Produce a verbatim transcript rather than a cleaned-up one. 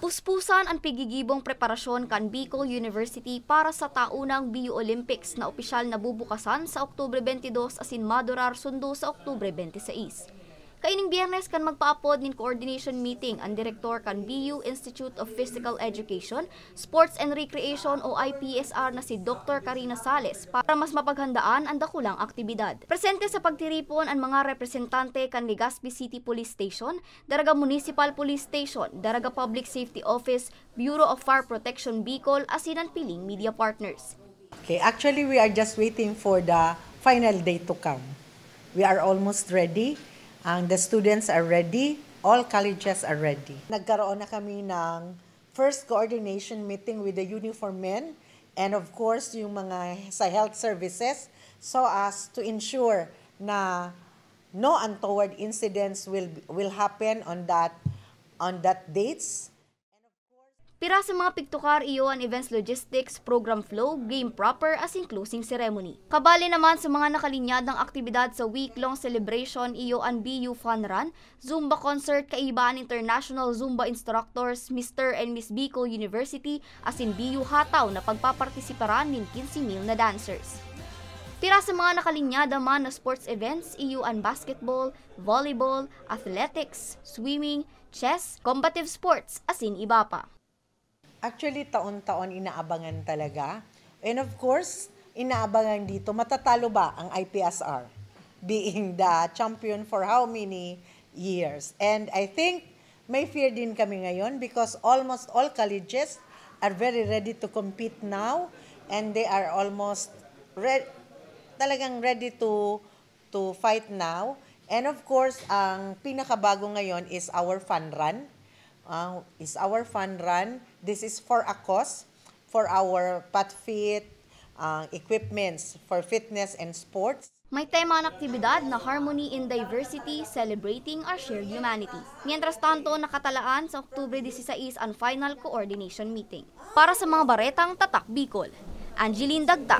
Puspusan an pigigibong preparasyon kan Bicol University para sa taunang B U Olympics na opisyal na bubukasan sa Oktubre twenty-two asin madurar sundo sa Oktubre twenty-six. Kaining Biyernes kan magpaapod nin coordination meeting an direktor kan B U Institute of Physical Education, Sports and Recreation o I P S R na si Doktor Karina Sales para mas mapaghandaan an dakulang aktibidad. Presente sa pagtiripon an mga representante kan Legazpi City Police Station, Daraga Municipal Police Station, Daraga Public Safety Office, Bureau of Fire Protection Bicol asin an piling media partners. Okay, actually, we are just waiting for the final day to come. We are almost ready. Ang the students are ready. All colleges are ready. Nagkaroon na kami ng first coordination meeting with the uniform men and of course yung mga sa health services so as to ensure na no untoward incidents will will happen on that on that dates. Pira sa mga pigtukar iyo an events logistics, program flow, game proper asin closing ceremony. Kabali naman sa mga nakalinyadang aktibidad sa week-long celebration iyo an B U Fun Run, Zumba concert kaiba an international Zumba instructors, Mister and Miss Bicol University asin B U Hataw na pagpapartisiparan nin quince mil na dancers. Pira sa mga nakalinyada man na sports events iyo an basketball, volleyball, athletics, swimming, chess, combative sports asin iba pa. Actually, taon-taon inaabangan talaga. And of course, inaabangan dito, matatalo ba ang I P S R? Being the champion for how many years? And I think may fear din kami ngayon because almost all colleges are very ready to compete now and they are almost re- talagang ready to to fight now. And of course, ang pinakabago ngayon is our fun run. Uh, is our fun run. This is for a cause, for our PatFit uh, equipments for fitness and sports. May tema an aktibidad na Harmony in Diversity, Celebrating Our Shared Humanity. Mientras tanto, nakatalaan sa Oktubre dieciséis an final coordination meeting. Para sa mga baretang Tatak Bicol, Angeline Dagdag.